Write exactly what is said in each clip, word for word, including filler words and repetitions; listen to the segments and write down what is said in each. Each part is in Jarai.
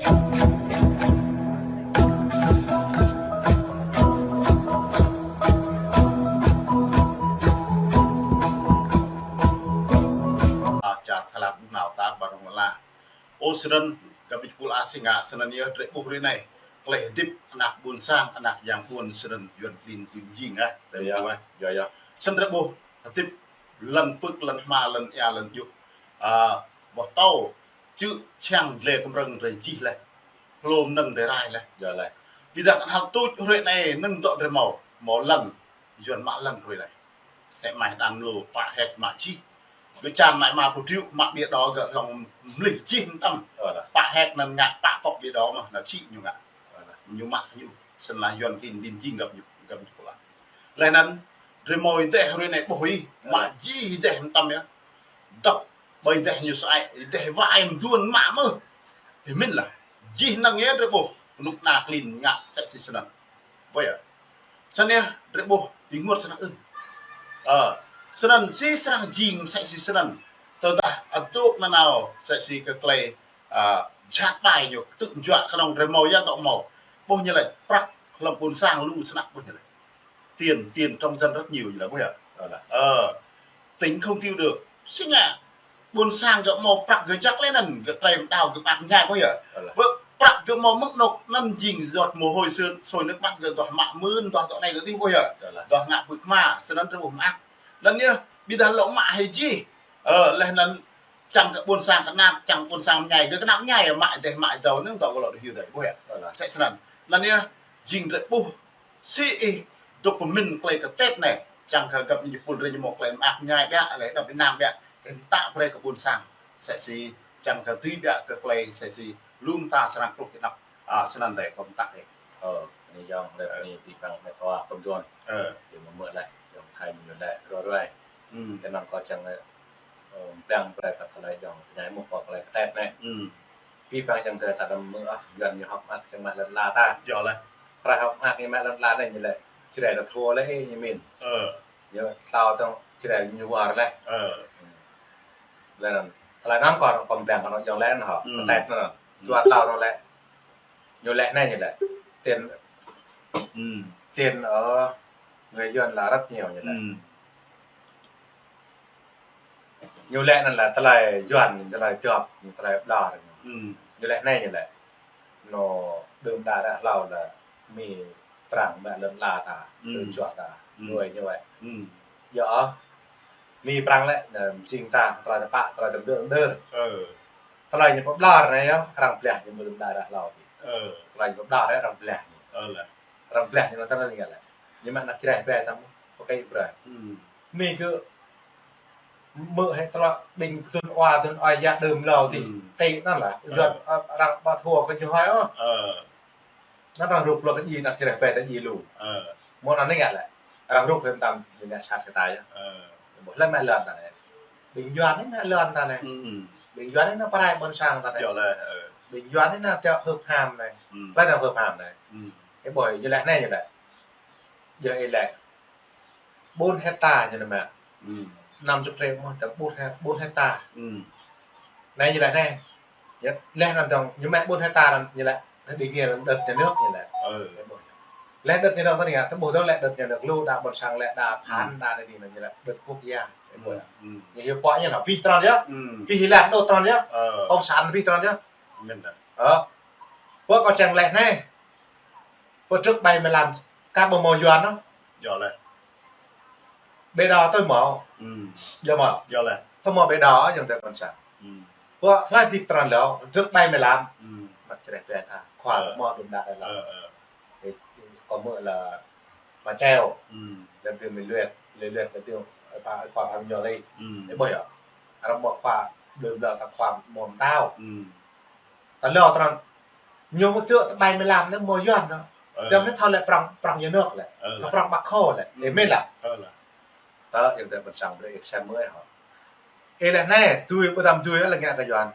Čar tơlơi ƀu nao ta ƀar rŏng lă. Ơ, snăn, găp djuai pul asing ngă, snăn yơh, drơi ƀuh rơi anai. Klei hơdip, anak ƀuôn sang, anak yang ƀuôn, snăn, Yuăn klin ƀing jing, ah, tơm Yơh, tu, ah. Yơh, yơh. Snăn drơi ƀuh, hơdip, lăn pưk, lăn hma, lăn ia, lăn djuh. Ah, boh tâo, čư̆, čhiăng, dlê kơmrơ̆ng, drơi jih leh. Hlô mơnơ̆ng drơi rai leh. Yơh leh. Ƀiădah kăn hăl tuč hrơi anai nơ̆ng dŏ drơi mâo, mâo lăn, Yuăn mă lăn hrơi anai. Sĕ mai đan lu pă hek mă čih. Gơ̆ čan mai mă pluh triệu mă ƀiă đô gơ̆ hlŏng mlih čih mơtam. Ơ leh. Pă hek anăn ngă pă pŏk ƀiă đô mơh nao čih ñu ngă. Ơ leh. Ñu mă ñu. Snăn lah Yuăn klin ƀing jing găp ñu, găp ñu pul ah. Leh anăn, drơi mâo ih deh hrơi anai ƀuh ih, mă Ơ. Jih ih deh mơtam yơh. Dăp, ƀơi ih deh ñu sơăi, ih deh wai mduôn mă mơh. Ih mĭn lah, jih năng yơh drơi ƀuh, kơnuk kơna klin ngă msĕ si snăn. Ƀuh yơh. Snăn yơh, drơi ƀuh, ih ngot snăk ưh. Ơ, snăn si srăng jing msĕ si snăn. Tơdah adôk nanao, msĕ si kơ klei, ơ, jhat ƀai ñu, tŭ mjuă kơnơ̆ng drơi mâo yơh dŏ mâo. Ƀuh ñu lĕ, prăk hlăm ƀuôn sang lu snăk ƀuh ñu lĕ. Tiền, tiền trong dân rất nhiều ñu lĕ ƀuh yơh. Ơ leh. Ơ, tính không tiêu được. Si ngă. Ƀuôn sang gơ̆ mâo prăk gơ̆ jăk leh anăn, gơ̆ trei mđao gơ̆ mơak mơñai ƀuh yơh. Ơ leh. Ƀơ prăk gơ̆ mâo mơ̆ng anôk anăn jing giọt mồ hôi sôi, sôi nước mắt gơ̆ duah mă mưn, duah dŏ anai dŏ adih ƀuh yơh. Ơ leh. Duah ngă pưk hma, snăn drơi ƀuh mơak. Anăn yơh, ƀiădah lŏ mă hĕ jih. Ơ, leh anăn čang kơ ƀuôn sang kơnap, čang ƀuôn sang mơñai, gơ̆ kơnap mơñai, mă ih deh mă ih dâo, anăn dŏ gơ̆ lŏ dơhiu dai ƀuh yơh. Ơ leh. Msĕ snăn. Anăn yơh, jing drơi ƀuh, si ih dôk pơmĭn klei kơ Tết anai, čang kơ găp ñu pul drơi ñu mâo klei mơak mơñai ƀiă, leh dăp ih nang ƀiă, ih mtă brơi kơ ƀuôn sang. Msĕ si čang kơ tui ƀiă kơ klei, msĕ si lu mta srăng truh ti anăp, ah, snăn dai kơ mtă ih. Ơ, anai yơh, leh Ơ. Anai ƀing păng mĕt wa kơm duôn. Ơ. Yơh mơ̆ mơ̆ leh, yơh thâo ñu leh ruai ruai. Hmm. Tơ anăn kâo čang, ơ, păng brơi kơ tơlơi yơh, tơña mơ̆ kơ klei kơ Tết anai. Hmm. Ƀing păng yơh tơ ta đăm mơ̆ ah, Yuăn ñu hơ̆k mơak kơ mă lăn ala ta. Yơh leh. Prăk hơ̆k mơak kơ mă lăn ala anai ñu lĕ. Čơđai ta thâo leh ih ñu mĭn. Ơ. Ñu thâo tơ̆ng čơđai ñu war leh. Ơ. Leh anăn. Tơlơi anăn kâo, kâo păng kơ anŏ yơh leh anăn hŏ. Hmm. Kơ Tết anăn. Hmm. Čuă thâo anăn lĕ. Ñu lĕ anai ñu lĕ. Tiền. Hmm. Tiền ở người Yuăn là rất nhiều ñu lĕ. Hmm. Ñu lĕ anăn lĕ tơlơi Yuăn, tơlơi djŏp, tơlơi ƀlŏr. Hmm. Ñu lĕ anai ñu lĕ. Ñu đưm đă đă hlâo lĕ Mi Prăng mă lăn ala ta, Hmm. Tơjuă ta, Hmm. Đuaĭ ñu wơ̆t. Hmm. Yơh, Mi Prăng lĕ, anăn jing ta, tơlơi tơpă, tơlơi tơdơr dơr. Ơ. Tơlơi ñu pơƀlŏr anai yơh, arăng blah ñu mă đưm đă đă hlâo. Ơ. Tơlơi ñu pơƀlŏr anai arăng blah ñu. Ơ leh. Arăng blah ñu anăn tơlơi ñu lĕ. Ñu mă anăp čơđai ƀe tăm, pơkei brơi. Hmm. Mi gơ̆ mơ̆ hĕ tơlơi ƀing kơtŭn wa, kơtŭn wa yă đưm hlâo ti. Hmm. Ti anăn lah. Ơ. Yuăn, ơ, arăng ƀu thâo kơ ñu hơi ôh. Ơ. Anăn arăng rup lu kơ djai anăp čơđai ƀe ta djai lu. Ơ. Mơ̆ anăn anai ngă lĕ. Arăng rup hĕ mơtam ñu ngă sat kơ ta yơh. Ơ. Ƀuh leh mă lăn ta anai. Ƀing Yuăn anai mă lăn ta anai. Hmm. Ƀing Yuăn anai nao pơrai ƀôn sang ta anai. Yơh leh, ơ. Ƀing Yuăn anai nao tơlơi hưp ham anai. Hmm. Leh nao hưp ham anai. Hmm. Ih ƀuh ñu lĕ anai ñu lĕ. Yơh ih lĕ. Ƀuôn hecta ñu anai mă. Hmm. Năm chục triệu mơ̆, tơl ƀuôn he-, ƀuôn hecta. Hmm. Anai ñu lĕ anai. Ñu lĕ anăn tơ̆ng, ñu mă ƀuôn hecta anăn, ñu lĕ, đương nhiên là đất nhà nước ñu lĕ. Ơ. Leh đất nhà nước tơ anai, ta ƀuh tơ lĕ đất nhà nước lu, đa ƀôn sang lĕ, đa phán, Hmm. đa anai ti anăn ñu lĕ, đất quốc gia. Hmm. Ñu hiu pŏk ñu nao, pih tran yơh. Hmm. Pih Hy Lạp đô tran yơh. Ơ. Cộng sản pih tran yơh. Mĭn đa. Ơ. Pô kâo čang leh anai. Pơ trước bảy mươi lăm, kơ ƀu mâo Yuăn ôh. Yơh leh. Ƀiă đa tui mâo. Hmm. Yơh mâo. Yơh leh. Tui mâo ƀiă đa, yơh tơ ƀôn sang. Hmm. Pô hlơi hơdip tran hlâo, trước bảy mươi lăm. Hmm. Mă čơđai ƀe ta, khua Ơ. Mâo đưm đă đă hlâo. Ơ, ơ. Ih, ih, kâo mơ̆ lĕ Mă Čeo. Hmm. Leh tơ Mi Luet, Mi Luet leh tơ, ơ, pă, ơ, khua păng ñu leh. Hmm. Ih ƀuh yơh. Arăng mâo khua, đưm đă ta khua mơ̆ mtao. Hmm. Ta hlâo tran, ñu mơ̆ tơ bảy mươi lăm anai mâo Yuăn anăn. Ơ. Tơl anai thâo lĕ prăng, prăng nhà nước lĕ. Ơ, thâo leh. Prăng Bác Hồ lĕ. Hmm. Ih mĭn lah. Ơ leh. Tơ, yơh tơ ƀôn sang brơi ih sem mơ̆ hŏ. Ih lĕ anai, tui ƀu tăm tui lĕ ngă kơ Yuăn.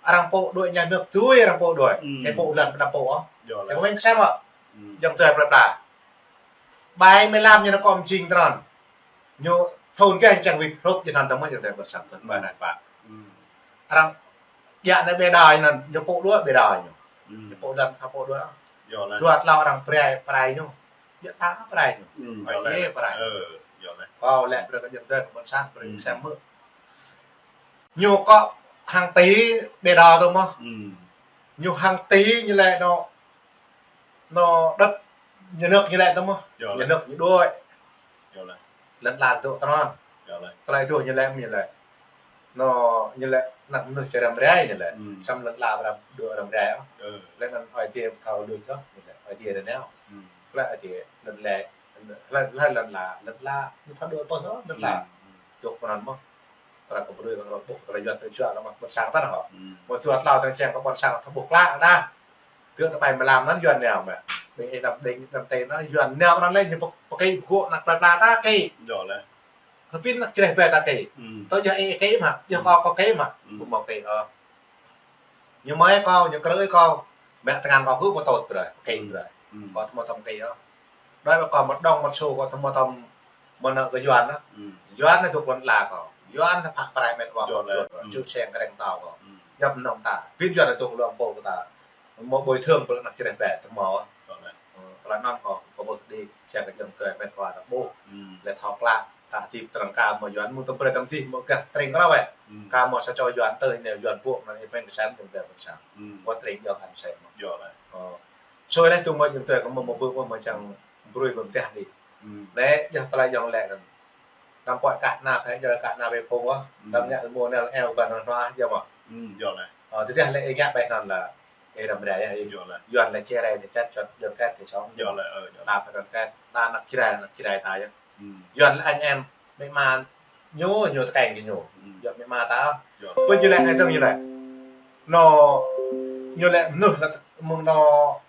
Arăng pŏk đuaĭ nhà nước tui arăng pŏk đuaĭ. Hmm. Ih pŏk lăn ƀu đăm pŏk ôh. Yơh leh. Ih ƀuh mơ̆ng sem hŏ. Hmm. Yơh tơ plei pla. Bảy mươi lăm ñu nao kơ mjing tran. Ñu thun geh čang wĭt hrup jơnăn tơmơ̆ ñu tơ ƀôn sang tơ Hmm. Ƀai nai pă. Hmm. Arăng djă anai ƀiă đa anăn, ñu pŏk đuaĭ ƀiă đa ñu. Ư. Ñu pô lăn, thâo pô đuaĭ. Yơh lĕ. Dua tlâo arăng prai, prai ñu. Biă ta prai ñu. Ư, ơi yơh lĕ. Prai. Ơ, yơh lĕ. Kâo lĕ brơi kơ jơ̆ng tơi kơ ƀôn sang, brơi kơ sem mơ̆. Ñu kơ hàng tỷ ƀiă đa tơ mơ̆. Ư. Ñu hàng tỷ ñu lĕ nô, nô đất nhà nước ñu lĕ tơ mơ̆. Yơh lĕ. Nhà nước ñu đuaĭ. Yơh lĕ. Lăn ala dŏ tơnăn. Yơh lĕ. Tơlơi dŏ ñu lĕ, ñu lĕ. Nô, ñu lĕ, ană mơnuih či răm rai ñu lĕ. Ư. Săm lăn ala răm, dŏ răm rai ôh. Ư. Lĕ anăn ơi Adai thâo đuaĭ ôh, ñu lĕ, ơi Adai ră nao. Ư. Lĕ ơi Adai lăn lĕ, lăn, lăn, lăn ala, lăn ala, ñu thâo đuaĭ tơl ôh, lăn ala. Ư, ư. Dŏ tơnăn mơ̆. Tơlơi kơ brơi kơ rơbŭk, tơlơi Yuan tơjuă kơ mă ƀôn sang ta nao. Ư. Mơ̆ dua tlâo tơlơi čang kơ ƀôn sang ta ƀuh klă đa. Tơl tơpai mlam anăn Yuan nao mơ̆. Ƀing ih năm đing, năm tê anăn Yuan nao anăn lĕ ñu pơk-, pơkĭ pơgŏ ană plơi pla ta kĭ. Yơh lĕ. Kơ pin ană čreh ƀe ta kĭ. Ư. Tơl yơh ih kĭ mă, yơh kâo kâo kĭ mă. Ư. Ƀu mơ̆ kĭ ôh. Ñu mơi kâo, ñu krư̆ kâo. Mă tơngan kâo hư̆ pơtôt brơi, pơkĭ brơi. Ư. Kâo tơmă tơm kĭ ôh. Đơi mă kâo mă dŏng mă su kâo tơmă tơm mơnă kơ Yuan anăn. Ư. Yuan anăn dŏ lăn ala kâo. Yuan anăn phă prai met wa kâo. Yơh lĕ. Ư. Čư̆ seng kreng tao kâo. Ư. Yap nong ta. Pin Yuan anăn dŏ lăm pô ta. Mơ̆ bơi thương pơ ană čreh ƀe tơmă. Yơh lĕ. Ơ, tơlơi anăn kâo, kâo ƀuh đĭ, čang kơ jơ̆ng tơi met wa ta ƀuh. Ư. Lĕ thâo klă, ta hơdip tơnăn ka mơ̆ Yuan, mơ̆ng tơm brơi tơm dih, mơ̆ gah tring krao wĕ. Ư. Ka mơ̆ sa čô Yuan tơi, anai Yuan ƀuh, anăn ih pơmĭn kơ sem, jơ̆ng tơi pơmĭn sang. Ư. Wơ̆t tring jơ̆ng ăn sem. Yơh lĕ. Ơ. Sui lĕ tŭ mơ̆ jơ̆ng tơi, kâo mơ̆ mơ̆ ƀuh, mơ̆ čang brơi mơ̆ tơdah đĭ. Ư. Lĕ, yơh tơlơi jơ̆ng lĕ anăn. Đăm pơhiăp kah ană, kah djai kah ană ƀơi phung ôh. Ư. Đăm ngă mơ̆ nao eo ƀan ană, yơh mơ̆. Ư, yơh lĕ. Ơ, tơdah lĕ ih ngă ƀơi anăn lĕ. Ih răm rai yơh. Yơh lĕ. Yuan lĕ či rai tơ čăt, čăt, Yuan kĕt tơ song. Yơh lĕ, ơ, yơh lĕ. Ta pơkăn kĕt, ta ană či rai, ană či rai ta yơh. Ư. Yuan lĕ anh em, mĭ ma ñu, ñu tơkeng kơ ñu. Ư. Yuan mĭ ma ta. Yơh. Ƀơi ñu lĕ anai tơ̆ng ñu lĕ. Nô, ñu lĕ mơnuih lĕ mơ̆ng nô,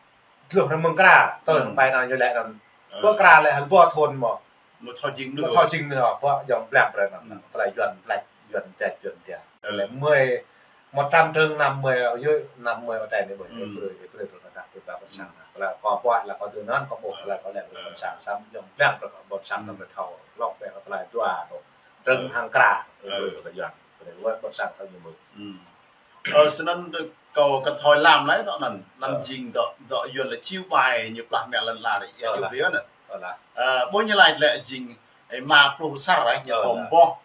tơluh nô mơ̆ng Kra, tơ̆ng pai nô ñu lĕ nô. Ơ. Ƀơi Kra lĕ hơl ƀuh thun mơ̆. Mơ̆ thâo jing mơnuih. Mơ̆ thâo jing mơnuih, ƀuh jơ̆ng blang brơi nô. Ư. Tơlơi Yuan blek, Yuan dĕt, Yuan dĕt. Ơ. Lĕ mười, một trăm trường năm mươi, yơh, năm mươi ở trên này ƀơi, ư, brơi, brơi, brơi kơ ta, brơi kơ ƀôn sang. Ư. Tơlơi kâo ƀuh lĕ kâo tui anăn, kâo ƀuh, ơ, tơlơi kâo lĕ brơi kơ ƀôn sang, săm jơ̆ng blang brơi kơ ƀôn sang, ư, ta brơi thâo, lŏk ƀĕ kơ tơlơi dua, tơ. Trưng, ơ, hăng Kra, ơ, brơi kơ Yuan, brơi kơ ƀôn sang thâo ñu mơ̆. Ư. Ơ, snăn kâo kơ thâo lăm lĕ tơ anăn, anăn, ơ, jing dŏ, dŏ Yuan lĕ chiu bai ñu plah mă lăn ala ră, yơh, ơ, čuh lă. Ră anăn. Ơ, lă. Ơ, ƀơi ñu laĭ lĕ jing, ơ, rơma pluh asar, ơ, ñu, ơ, thâo, lă, ƀuh.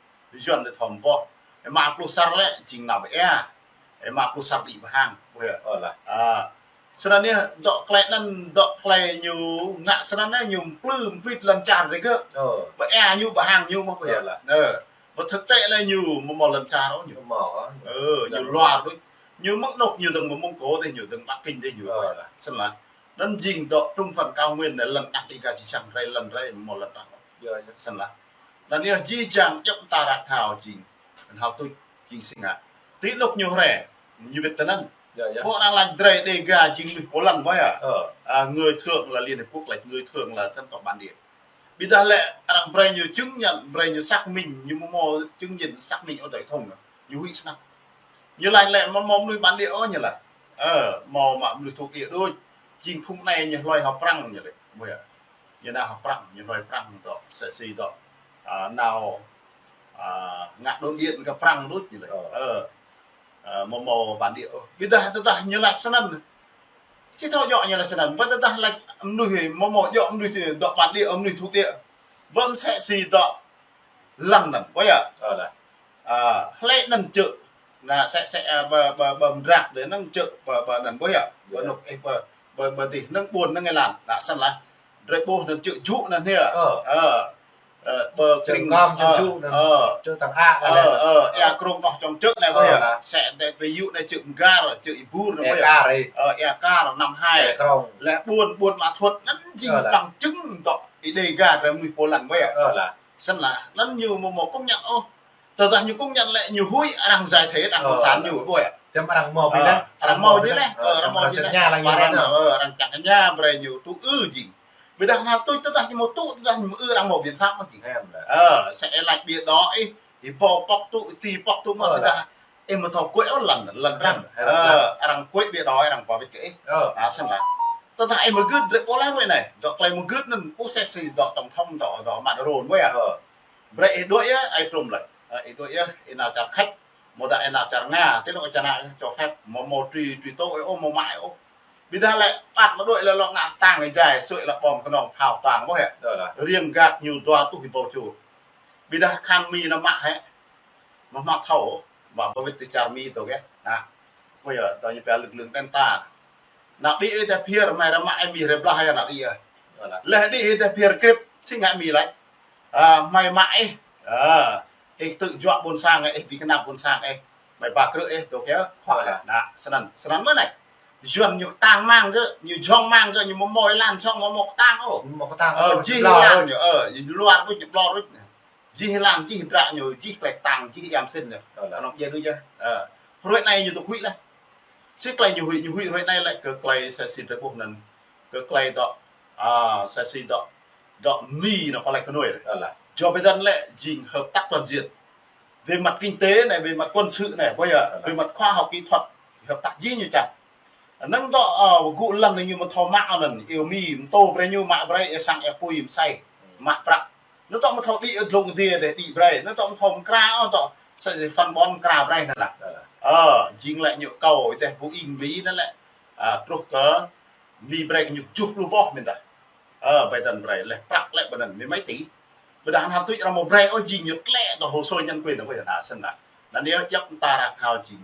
Yuan lĕ thâo ƀuh. Rơma pluh asar lĕ jing nao ƀơi ia. Rơma pluh asar đĭ ƀơi hang. Ƀuh yơh. Ơ, lă. Ơ, snăn yơh, dŏ klei anăn, dŏ klei ñu ngă snăn yơh, ñu mplư mplư lăn čar rơgơ̆. Ơ. Ƀơi ia ñu, ƀơi hang ñu mơ̆, ƀuh yơh. Ơ, lă. Ơ. Mơ̆ thực tế lĕ ñu mơ̆ mâo lăn čar ôh ñu. Mâo, ơ. Ơ, ñu luar đôč. Ñu mơ̆ng anôk ñu dơ̆ng mơ̆ng Mông Cổ tơ, ñu dơ̆ng Bắc Kinh tơ ñu. Ơ, lă. Snăn lă. Anăn jing dŏ trung phần cao nguyên anai lăn đah Đêga či čang rai lăn rai mâo lăn đah. Yơh, yơh. Snăn lă. Anăn yơh jih jang djŏp mta ră thâo jing. Anăn hơtuč jing si ngă. Ti anôk ñu rai, ñu wĭt tơ anăn. Yơh, yơh. Ƀuh arăng laĭ drei Đêga jing mơnuih pô lăn ƀuh yơh. Ơ. À, người Thượng là Liên Hiệp Quốc, là người Thượng là dân tộc bản địa. Ƀiădah lĕ arăng brei ñu chứng nhận, brei ñu xác minh, ñu mâo, mâo chứng nhận xác minh ở Tổng thống. Ñu huĭ snăk. Ñu laĭ lĕ mâo, mâo mơnuih bản địa ôh ñu laĭ. Ơ, mâo mă mơnuih thuộc địa đôč. Jing phung anai ñu hloi hơprăng ñu laĭ. Ƀuh yơh. Ñu nao hơprăng, ñu hloi prăng dŏ, msĕ si dŏ. À, nao, à, ngă đồn điền kơ prăng đôč ñu laĭ. Ơ. Ơ. Ơ, mâo, mâo bản địa ôh. Ƀiădah, tơdah ñu laĭ snăn. Si thâo djŏ ñu laĭ snăn. Ƀiădah laĭ mơnuih, mâo, mâo djŏ mơnuih dŏ bản địa, mơnuih thuộc địa. Ƀơ msĕ si dŏ lăn anăn, ƀuh yơh. Ơ, lă. À, hlei anăn čư̆. Anăn sĕ, sĕ, à, ƀơ, ƀơ, ƀơ mdrak dih anăn čư̆, ƀơ, ƀơ anăn ƀuh yơh. Ƀơ, yơh, anôk, ơ, ƀơ, ƀơ, ƀơ dih anăn ƀuôn anăn êlan. Anăn snăn lă. Drei ƀuh anăn čư̆ Jŭ anăn hia. Ơ. Ơ, ơ, ƀơ Čư̆ Kring, Kơm, čư̆, ơ, Jŭ anăn. Ơ. Čư̆ Tăng Ak, ơ, lĕ. Ơ, ia Krông Đoh Čŏng Čư̆ anăn ƀuh yơh. Ơ, lă. Sĕ dih ƀơ Yŭ anăn čư̆ Mgar, čư̆ Ih Bur anăn ƀuh yơh. Ia Kar, ơ. Ơ, Ia Kar, Năm Hai. Ia Krông. Lĕ ƀuôn, ƀuôn Mă Thuôt anăn jing, ơ, lă, bằng chứng dŏ Ih Đêga drei mơnuih pô lăn ƀuh yơh. Ơ, lă. Snăn lă, anăn ñu mâo, mâo công nhận ôh. Tơdah ñu công nhận lĕ ñu huĭ arăng giải thể đảng cộng sản ñu ƀuh yơh. Tơdah arăng mâo ƀiă lĕ, arăng mâo ƀiă lĕ, ơ, arăng mâo ƀiă lĕ. Arăng čang kơ ñu brei ñu tŭ ư jing. Ƀiădah anăn tui tơdah ñu mâo tŭ, tơdah ñu mâo ư arăng mâo biện pháp mơ̆ jing. Ơ, sĕ laĭ ƀiă đŏ ih, ih pŏk tŭ, ih ti pŏk tŭ mơ̆, ơ, lă, tơdah ih mâo thâo kuĕ ôh lăn, lăn arăng. Ơ, arăng kuĕ ƀiă đŏ arăng pơwĭt kơ ih. Ơ. Anăn snăn lă. Tơdah ih mơgưt drei ƀuh lĕ ruai anei. Dŏ klei mơgưt anăn ƀuh msĕ si dŏ tổng thống dŏ, dŏ Maduro ƀuh yơh. Ơ. Brei ih đuaĭ yơh, ih trŭm lĕ. Ơ, ih đuaĭ yơh, ih nao čar Khač. Mơ̆ đa ih nao čar Nga, ti anôk čar anăn cho phép, mâo, mâo truh, truh tŏ ih ôh, mâo mă ôh. Ƀiădah lĕ ƀăt mơđuĕ lĕ lŏ ngă tang ih jai, sui lĕ bom kơnong phao tang ƀuh hĕ. Ơ lah. Riêng gak ñu dua rơtuh rơbâo čô. Ƀiădah khăn mi nao mă hĕ. Mă mă thâo, mă bơwĭt ti čar mi tơ kĕ. Nă. Ƀuh yơh, tơ ñu pia lực lượng Delta. Nă đĭ ih tơ phiơr, mai rơmă ih mi rơblah yơh nă đĭ ih. Ơ lah. Lĕ đĭ ih tơ phiơr krip, si ngă mi lĕ. Ơ, mai mă ih. Ơ, ih tŭ juă ƀôn sang ih, ih ƀu kơnăp ƀôn sang ih. Mai ba krư̆ ih, tơ kĕ, khuă. Ơ lah. Nă, snăn, snăn mơ̆n anai. Yuan ñu kơtang mang kơ, ñu jhŏng mang kơ, ñu mơmơi lan jhŏng mơmơi kơtang ôh. Mơmơi kơtang ôh, ơ, ñu jih ƀlŏr lan. Ñu, ơ, ñu luar ƀuh, ñu ƀlŏr ƀuh. Jih lan, jih dră ñu, jih klei tang, jih yang sin ñu. Ơ lah. Kơnong jih ñu yơh. Ơ. Hruê anai ñu tŭ huĭ lah. Si klei ñu huĭ, ñu huĭ hruê anai lĕ kơ klei sa si drơi ƀuh anŭn. Kơ klei dŏ, a, sa si dŏ, dŏ mi nao kơ lĕ kơnuih. Ơ lah. Joe Biden lĕ jing hợp tác toàn diện. Về mặt kinh tế anai, về mặt quân sự anai, ƀuh yơh, ơ lah, về mặt khoa học kỹ thuật, hợp tác jih ñu čang. Năng dŏ, ơ, gŭ lăn ñu mơ̆ thâo mă anŭn, iâu mi, mơ̆ tơ brơi ñu mă brơi, ơ sang ơ pui mơsai, mă prăk. Năng dŏ mơ̆ thâo đĭ ơ dlông adiê dêh đĭ brơi, năng dŏ mơ̆ thâo mơkra, ơ dŏ, sa si phân bón mơkra brơi anŭn lah. Ơ, jing lĕ ñu kâo, ih tơ bu ing mi anŭn lĕ, a, truh kơ, mi brơi kơ ñu kjuh pluh boh mơ̆n tah. Ơ, Biden brơi lĕ prăk lĕ bơnăn mi mai ti. Ƀiădah hăn hăn tui arăng mơ̆ brơi ôh jing ñu tlĕ tơ hồ sơ nhân quyền ôh yơh nă snăn nă. Anŭn yơh djăp mơta arăng hao jing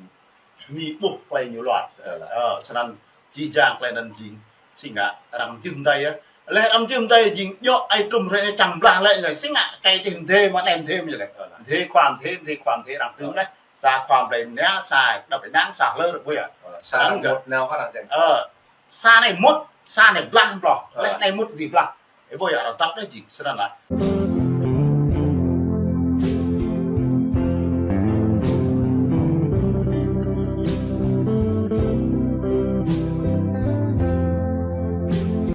mi ƀuh klei ñu luar. Ơ, snăn jih jang klei anŭn jing si ngă arăng jưh mdei yơh. Lĕ arăng jưh mdei jing djŏ ai trŭm hruê anai čang blah lĕ lĕ si ngă kơ tih mdê mă nem mdê mă lĕ. Mdê khua mdê, mdê khua mdê arăng tưm lĕ. Sa khua mdê mnia, sa đăp ih năng, sa hlơr ƀuh yơh. Ơ, sa snăn gơ̆. Mŭt nao kơ arăng čang. Ơ, sa anai mŭt, sa anai blah blah. Ơ. Lĕ anai mŭt dih blah. Ơ ƀuh yơh, arăng dăp anai jing snăn lah.